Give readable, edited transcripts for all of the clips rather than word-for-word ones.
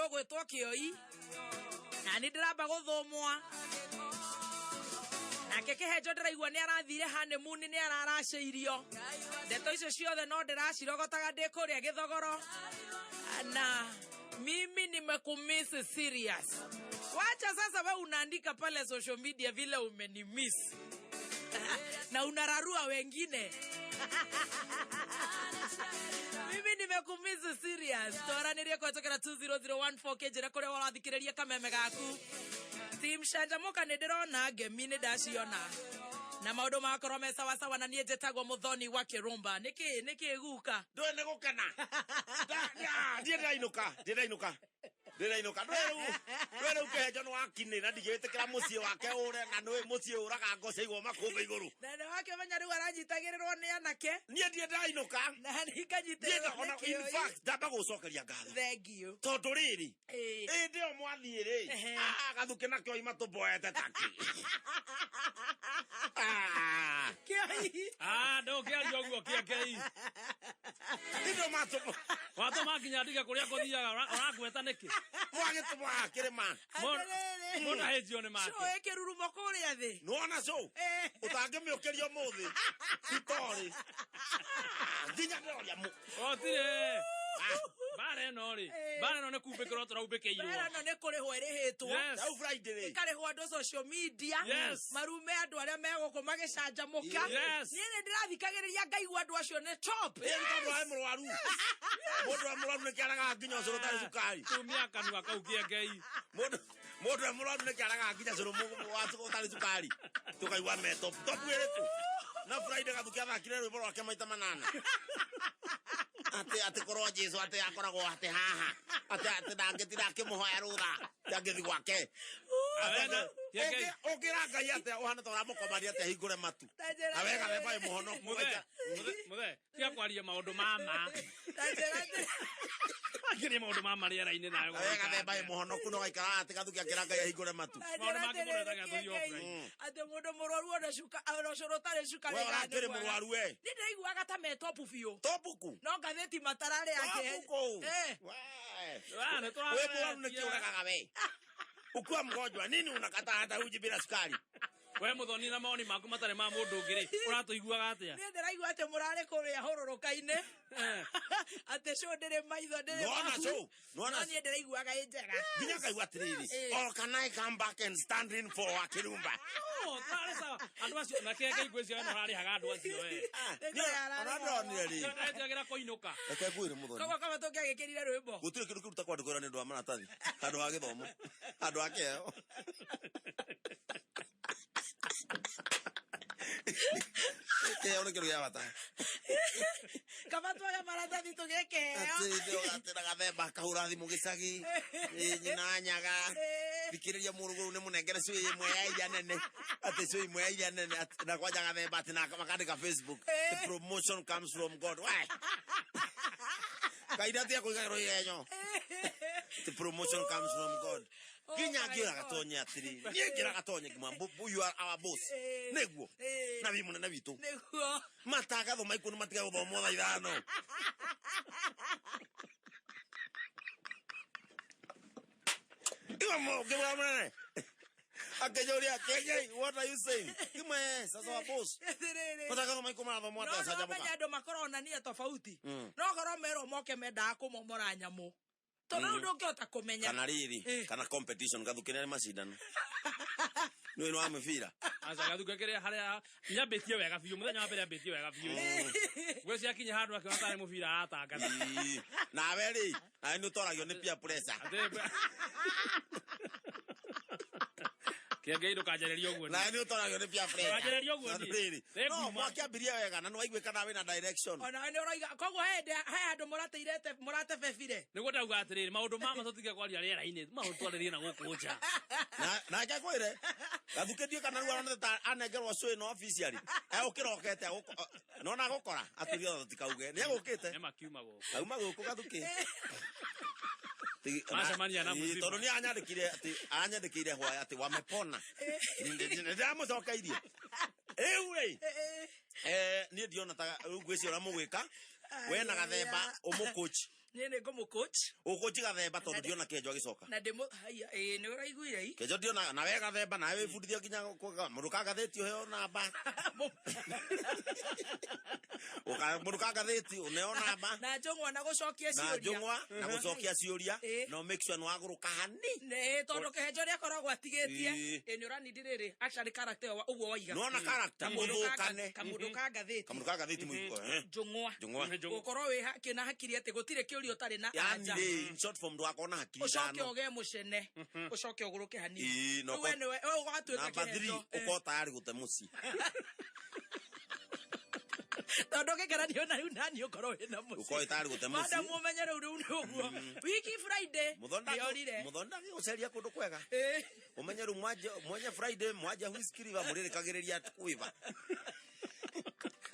Mũndũ ũgwĩtwo Kĩoi na nĩ ndĩramba gũthũmwa nake Kĩhenjo ndĩraigua nĩ arathire honeymoon, nĩ araracĩirio. Ndeto icio ciothe no ndĩracirogotaga ndĩ kũrĩa Gĩthogoro, na mimi nimekumiss serious. Wacha sasa we unaandika pale social media vile umenimiss na unararua wengine. Mimi nimekumiss serious. Twaranirie kũhetũkĩra 20014 kĩnjĩra kũrĩa ũrathikĩrĩria kameme gaku. Team Canjamũka nĩ ndĩrona ngemi, nĩ ndaciona na maũndũ magakorwo me sawasawa, na niĩ njĩtagwo Mũthoni wa Kĩrũmba. Nĩkĩ nĩkĩ guka? Ndũĩ nĩ gũkena. Ndiĩ ndĩrainũka, ndiĩ ndĩrainũka, ndĩrainũka. Ndũĩ rĩu Kĩhenjo nĩ wakinĩ na ndigĩtĩkĩra mũciĩ wake ũre, na nĩũĩ mũciĩ ũraga ngo ciaigwo makũmbĩ igũrũ. Na nĩ wakĩmenya rĩu aranyitagĩrĩrwo nĩ anake. Niĩ ndiĩ ndĩrainũka. Na ninganyitĩrĩrwo Niĩ nĩ ona in Kĩoi. fact ndamba gũcokeria ngatho Thank you. tondũ rĩrĩ ĩndĩ ĩyo mwathiĩ rĩ, gathukĩ na Kĩoi matũmboete taki. Ah, Kĩoi. Ah, ndũkĩaria ũguo Kĩengei. Indo matũmbo Watũma nginya ndige kũrĩa ngũthiaga, ũrangweta nĩkĩ? Mwagĩtũmboaga kĩrĩma. Atĩrĩrĩ. Mũndũ ahĩnjio nĩ make. Cũĩ kĩrurumo kũrĩa thĩ. Nĩwona cũ ũtangĩmĩũkĩria ũmũthĩ itorĩ nginya ndĩroria mũ Gũtirĩ. Mbara ĩno rĩ, mbara ĩno nĩ kumbĩkĩrwo tũraumbĩkĩirwo. Mbara ĩno nĩ kũrĩhwo ĩrĩhĩtwo. Rĩu Friday rĩ. Ĩkarĩhwo andũ social media. Marume andũ arĩa me gũkũ magĩcanjamũka. Niĩ nĩ ndĩrathikagĩrĩria ngaigua andũ acio nĩ top. Ĩ nĩ tondũ wa mũrwaru, mũndũ wa mũrwaru nĩ kĩaraga nginya ũcũrũ ũtarĩ cukari. Tumia kanua kau, Kĩengei. Mũndũ e mũrwaru nĩ kĩaraga nginya cũrũ ũtarĩ cukari, tũkaigua me top top ĩrĩkũ. Na Friday Gathuki athakire rwĩmbo rwake maita manana atĩ korwo Jesu atĩ akoragwo atĩ haha atĩ ndangĩtinda akĩmũhoya rũtha, atĩ angĩthi gwake. Kĩengei. Ũngĩra Ngai atĩa ũhana ta ũramũkomania atĩ ahingũre matu Ta njĩra na wega atĩrĩrĩ. themba ĩ mũhonoku? Mũthee, mũthee, mũthee, tiga kwaria maũndũ ma ma. Ta njĩra atĩrĩrĩ. Akĩria maũndũ ma ma rĩera-inĩ nawe. Na wega themba ĩ mũhonoku no gaikara atĩ Gathuki akĩra Ngai ahingũre matu. Ta njĩra Maũndũ mangĩ mũndũ atĩrĩrĩ, etaga tũthiĩ Kĩengei, offline. atĩ mũndũ mũrwaru ona cuka ona ũcũrũ ũtarĩ cukari We kana nĩ ũrakĩrĩ mwega. mũrwaru we. Niĩ ndĩraiguaga ta me top biũ. Topuku. No ngathĩti matararĩ ake. Topuku. We. Ah, nĩ We mũrwaru nĩkĩ tũrageretie. ũregaga we? Ukiwa mgonjwa nini unakataa hata uji bila sukari? We Mũthoni, na mawoni maku matarĩ ma mũndũ ũngĩ rĩ, ũratũiguaga atĩa? Niĩ ndĩraigua atĩ mũrarĩ kũrĩa hũrũrũka-inĩ, atĩ cũ ndĩrĩ maitho, ndĩrĩ Nĩwona mahu. cũ? Nĩwona No niĩ ndĩraiguaga ĩ njega. Nginya ngaigua atĩrĩrĩ, or can I come back and stand in for Wakirumba? Oh, tũrarĩ sawa. Andũ acio na Kĩengei, ngwĩciria we ũrarĩhaga andũ acio we. Ona ndonire rĩ, Ndĩretiagĩra kũinũka. Reke ngwĩre, Mũthoni. Koguo kaba tũngĩagĩkĩrire rwĩmbo. Gũtirĩ kĩndũ kĩruta kwandĩkwo wĩra nĩ ũndũ wa maratathi, handũ ha gĩthomo, handũ ha kĩheo. Kĩheo nĩ kĩndũ gĩa bata. Kaba twage maratathi tũgĩe kĩheo. Atĩ na gathemba akahũra thimũ gĩcagi. Ĩ, nyina nyaga, thikĩrĩria, mũrũgũrũ nĩ mũnengere cũĩ ĩmwe ya iria nene, atĩ cũĩ ĩmwe ya iria nene, na kwanja gathemba atĩ na makandĩka Facebook, "The promotion comes from God." We kaida tia kũigagĩrwo igenyo. The promotion comes from God. Oh Nginya my ngĩra God. gatonye atĩrĩrĩ, niĩ ngĩra gatonye ngĩmwa, "You are our boss." Nĩguo na wĩ mũnene witũ. Nĩguo. Matangatho maikũ nĩ matiga gũthomwo thaa 5. Iwa ngĩmwĩra mũnene akĩnjũria, "Kĩengei, what are you saying?" Ngĩmwe, "Sasa wa boss, Atĩrĩrĩ. matangatho maikũ marathomwo No atĩa?" no Canjamũka. menya andũ makoragwo na nia tofauti. No korwo merwo moke mendaga kũmomora nyamũ, tondũ rĩu ndũngĩhota kũmenya. Kana rĩrĩ, kana competition, Gathuki nĩ macindano nĩ wĩna wa mĩbira. Aca, Gathuke kĩrĩa harĩa nyambĩtie wega biũ, mũthenya wa mbere ambĩtie wega biũ, ngwĩciria akinya handũ akĩona tarĩ mũbira aratangatha. Ii. Nawe rĩ, nawe nĩ ũtoragio nĩ peer pressure. Kĩengei, ndũkanjarĩrie ũguo niĩ. Nawe nĩ ũtoragio nĩ peer pressure. Ndũkanjarĩrie ũguo Tondũ niĩ. rĩrĩ, Nĩ no nguuma. mwakĩambirie wega na nĩ waiguĩka nawe na direction. Ona nĩ ũroiga koguo he hĩndĩ he handũ mũrateirete mũratebebire. Nĩguo ndauga atĩrĩrĩ, maũndũ mama tũtige kwaria rĩera-inĩ, maũndũ twarĩrie na gũkũ nja. Na nake kwĩre Gathukĩ ndiĩ kana rĩu aronete ta anengerwo cũĩ no officially egũkĩrokete nona agũkora atũria tũtikauge nĩ egũkĩte. Nĩ makiuma gũkũ. Auma gũkũ Gathukĩ. Macemania na Ĩĩ, mũcima. Tondũ nĩ anyandĩkire atĩ anyandĩkĩire hwaĩ atĩ wamepona, ndĩramũcokeirie rĩu rĩ. Niĩ ndiona ta rĩu ngwĩciria ũrĩa mũgwĩka we na Gathemba ũmũcoach. Niĩ nĩ ngũmũ coach. Ũkũnji gathemba tondũ ndiona kĩenjo agĩcoka. Na ndĩmũ haiya, ĩĩ nĩ ũraiguire i. Kĩenjo ndiona na we gathemba nawe wĩbundithie nginya mũndũ ka ngathĩti ũheo namba. Mũndũ ka ngathĩti ũneo namba. Na njũng'wa na gũcokia Na ciũria. njũng'wa na gũcokia ciũria. Ĩĩ. Na make sure nĩ wagũrũka hani. Nĩ tondũ kĩhenjo nĩ akoragwo atigĩtie. Ĩĩ. Ĩĩ nĩ ũranindi rĩrĩ actually character ĩyo ũguo waiga. Nĩwona character Kamũndũ ka mũthũkane. kamũndũ ka ngathĩti. Kamũndũ ka ngathĩti mũiko. Njũng'wa. Njũng'wa. Njũng'wa. Gũkorwo wĩ haki na hakiri atĩ gũtirĩ kĩũria ũtarĩ na Yani anja. rĩ, in short form ndũgakorwo na hakiri Ũcoke ithano. ũgĩe mũcene. Ũcoke ũgũrũke hanini. Ĩĩ, na Rĩu we ũkorwo- nĩwe we ũgatuĩka Number 3 kĩhenjo. Ĩĩ. ũkorwo tayari gũte mũciĩ. Tondũ ũngĩkeranio na rĩu nani ũkorwo wĩna mũciĩ. Ũkorwo wĩ tayari gũte mũciĩ. Madam ũmenye rĩu rĩu nĩ ũguo. Wiki Friday nĩorire. Mũthonda gũceria kũndũ kwega. Ĩĩ. Ũmenye rĩu mwenye Friday mwanja whisky riva mũrĩrĩkagĩrĩria kwĩva.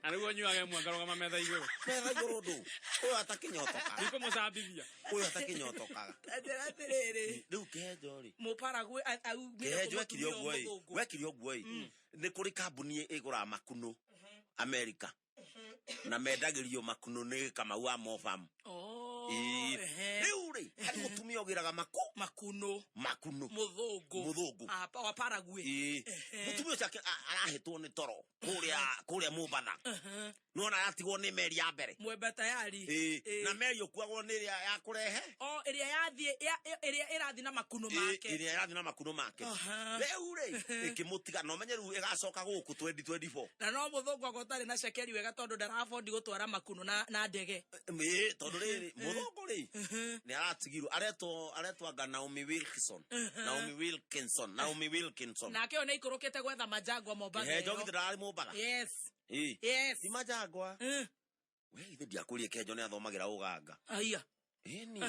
Na nĩguo nyuage ĩmwe ngarũgama metha igũrũ. Metha igũrũ ndũ. Ũyũ atakĩnyotokaga. Ndikũmũcambithia. Ũyũ atakĩnyotokaga. Ta njĩra atĩrĩrĩ. Rĩu kĩhenjo rĩ. Mũparagwe aumire Kĩhenjo ekire ũguo ĩ. Wekire ũguo ĩ. Nĩ kũrĩ kambuni ĩgũraga makunũ Amerika. Na mendagĩrio makunũ nĩ Kamau wa Mofam. Oh, Ĩĩ. ehe. Rĩu rĩ, harĩ mũtumia ũgĩraga makũ Makunũ. makunũ. Mũthũngũ. Mũthũngũ. Ah, wa Paraguay. Ĩĩ. Mũtumia ũcio arahĩtwo nĩ toro kũrĩa kũrĩa Mombatha. Nĩwona aratigwo nĩ meri ya mbere. Mwembe tayari. Ĩĩ. Ĩĩ. Na meri ũkuagwo nĩ ĩrĩa ya kũrehe. O ĩrĩa yathiĩ ĩrĩa ĩrathiĩ na makunũ Ĩĩ, make. ĩrĩa ĩrathiĩ na makunũ make. Aha. Rĩu rĩ, ĩkĩmũtiga na ũmenye rĩu ĩgacoka gũkũ 2024. Na no mũthũngũ akorwo ũtarĩ na cekeri wega tondũ ndarabondi gũtwara makunũ na ndege. Ĩĩ, tondũ rĩrĩ mũthũngũ rĩ nĩ aratigirwo aretwo anga Naomi Wilkinson. Naomi Wilkinson. Naomi Wilkinson. Nake ũyũ nĩ aikũrũkĩte gwetha manjangwa Mombatha. Kĩhenjo ĩyo. githĩ ndararĩ Mombatha. Yes. Ĩĩ. Yes. Ti manjangwa. We githĩ ndiakũrie kĩhenjo nĩ athomagĩra ũganga. Aya. Ĩni.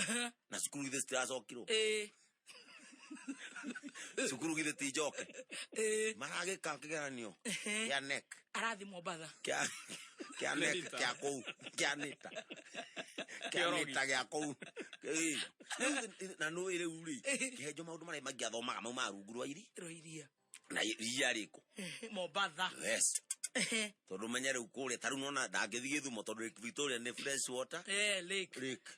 Na cukuru githĩ citiracokirwo. Ĩĩ. Cukuru githĩ ti njoke. Ĩĩ. Maragĩka kĩgeranio kĩa NEC. Arathiĩ Mombatha. Kĩa kĩa NEC Nita. kĩa kũu kĩa nita. Kĩa Kĩorogi. nita gĩa kũu. Ĩĩ. Rĩu na nũĩ rĩu rĩ kĩhenjo maũndũ marĩa maingĩ athomaga maumaga rungu rwa iri Rwa iria. na iria rĩkũ. Mombatha. Yes. Tondũ menye rĩu kũrĩa ta rĩu nona ndangĩthiĩ Gĩthumo tondũ Lake Victoria nĩ fresh water. Eh, lake. Lake.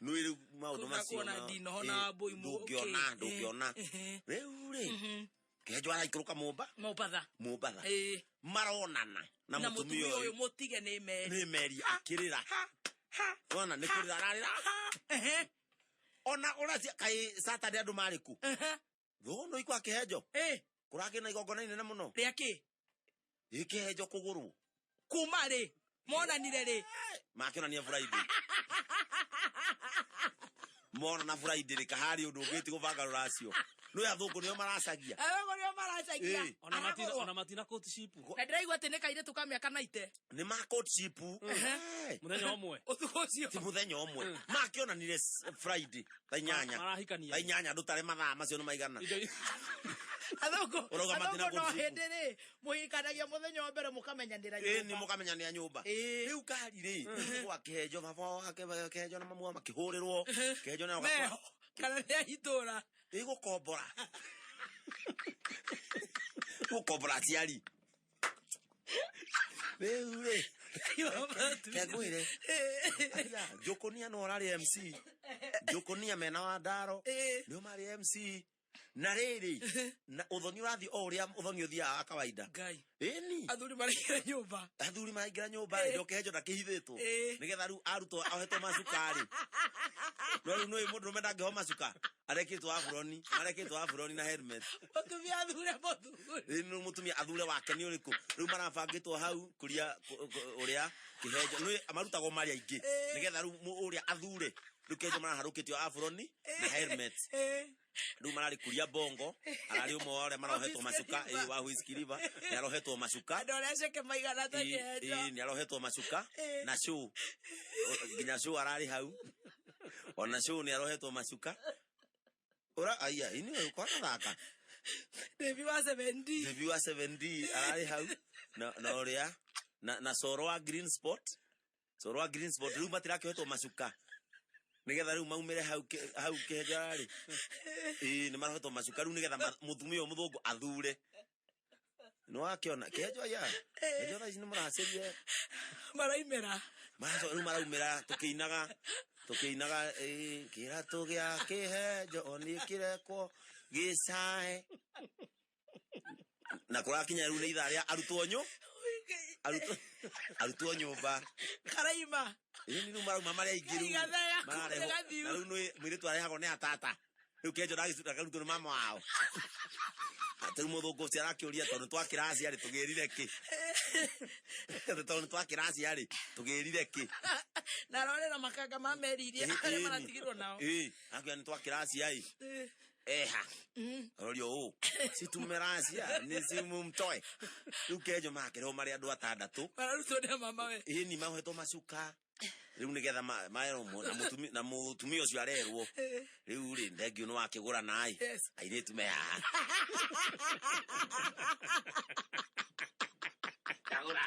Nũĩ rĩu maũndũ Kũu macio ndakuona ndinoho na mbũi ndũngĩona okay. ndũngĩona. Rĩu rĩ kĩhenjo araikũrũka Mombatha. Mombatha. Ĩĩ. Maronana na Na mũtumia mũtumia ũyũ ũyũ mũtige nĩ meri. nĩ meri akĩrĩra. Wona nĩ kũrĩra ararĩra. Ehe. Ona ũracia kaĩ Saturday andũ marĩ kũ? Ehe. Thũgũ ikwa kĩhenjo. Ĩĩ. Kũrakĩ na igongona inene mũno. Rĩa kĩ? Ĩ kĩhenjo kũgũrwo. Kuma rĩ? Monanire rĩ? Makĩonania Friday. Mona na Friday rĩ kahari ũndũ ũngĩ ti gũbanga rũracio. Nĩ athũngũ nĩo maracagia. Athũngũ nĩo maracagia. Ĩĩ. Ona matina Aragũrwo. ona matina courtship. Na ndĩraigua atĩ nĩ kairĩtu ka mĩaka naite. Nĩ ma courtship. Eh, Mũthenya ũmwe. Ũtukũ ũcio. Ti mũthenya ũmwe. Makĩonanire Friday thaa inyanya. Marahikania. Thaa inyanya ndũtare mathaa macio nĩ maigana. Indo Athũngũ. Ũrauga matina Athũngũ no courtship. hĩndĩ rĩ mũhikanagia mũthenya wa mbere mũkamenyanĩra Ĩĩ nĩ nyũmba. mũkamenyanĩra nyũmba. Ĩĩ. Rĩu ngari rĩ gwa kĩhenjo baba wake kĩhenjo na mamu wao makĩhũrĩrwo. Kĩhenjo nayo Meho. Kana nĩ a itũra. Ĩgũkombora. Gũkombora aciari. Rĩu rĩ kengwĩre Aya, Njũkũnia no ũrarĩ MC. Njũkũnia mena wa Ndaro Ĩĩ. nĩo marĩ MC. Na rĩrĩ na ũthoni ũrathiĩ o ũrĩa ũthoni ũthiaga wa kawaida. Ngai. Ĩni. Athuri maraingĩra nyũmba. Athuri maraingĩra nyũmba rĩ kĩhenjo ndakĩhithĩtwo Ĩĩ. nĩgetha rĩu arutwo ohetwo macuka rĩ no rĩu nĩũĩ mũndũrũme ndangĩhoma macuka arekĩrĩtwo aburoni marekĩrĩtwo aburoni na helmet. Mũtumia athure mũthuri. Rĩu nĩ mũtumia athure wake nĩ ũrĩkũ rĩu marabangĩtwo hau kũria ũrĩa kĩhenjo nĩ marutagwo marĩ aingĩ Ĩĩ. nĩgetha rĩu ũrĩa athure rĩu kĩhenjo maraharũkĩtio aburoni na helmet. Ĩĩ. Rĩu mararĩ kuria bongo ararĩ ũmwe wa arĩa marohetwo macuka ĩĩ, wa Whiskey River nĩ arohetwo macuka. Andũ arĩa ceke maigana ta kĩhenjo. Ĩĩ, nĩ arohetwo macuka Ĩĩ. na show nginya show ararĩ hau ona show nĩ arohetwo macuka ura aya ini ũkona thaka Devi wa 7D. Devi wa 7D ararĩ hau na ũrĩa na Soro wa Green Spot Soro wa Green Spot rĩu matirakĩohetwo macuka nĩgetha rĩu maumĩre hau hau kĩhenjo ararĩ ĩĩ nĩ marohetwo macuka rĩu nĩgetha mũtumia ũyũ mũthũngũ athure. Nĩ wakĩona kĩenjwa ya kĩenjwa thaa ici nĩ mũracĩrie. Maraimĩra. Maraco rĩu maraumĩra tũkĩinaga tũkĩinaga kĩratũ gĩa kĩhenjo nĩ kĩrekwo gĩcae na kũrakinya rĩu nĩ ithaa rĩa arutwo nyũ arutwo arutwo nyũmba. Karaima. Ĩĩ nĩ rĩu marauma marĩa aingĩ rĩu. Igatha yaku mararehwo. rĩgathiu. Na rĩu nĩ mũirĩtu arehagwo nĩ atata rĩu kenjo ndakarutwo nĩ mama wao atĩ rĩu mũthũngũ ũcio arakĩũria tondũ twakĩracia rĩ tũgĩrire kĩ atĩ tondũ twakĩracia rĩ tũgĩrire kĩ. Na arorera makanga ma meri iria arĩa maratigirwo nao. Ĩĩ akiuga nĩ twakĩracia ĩ eha arorio ũ situmeracia nĩ simumtoe rĩu kenjo makĩrehwo marĩ andũ atandatũ. Mararutwo nĩ mama we. Ĩĩ ni mahetwo macuka rĩu nĩgetha maerwo na mũtumia ũcio arerwo rĩu rĩ thengio nĩ wakĩgũra naĩ. Yes. Airĩtu me haha Ndagũra.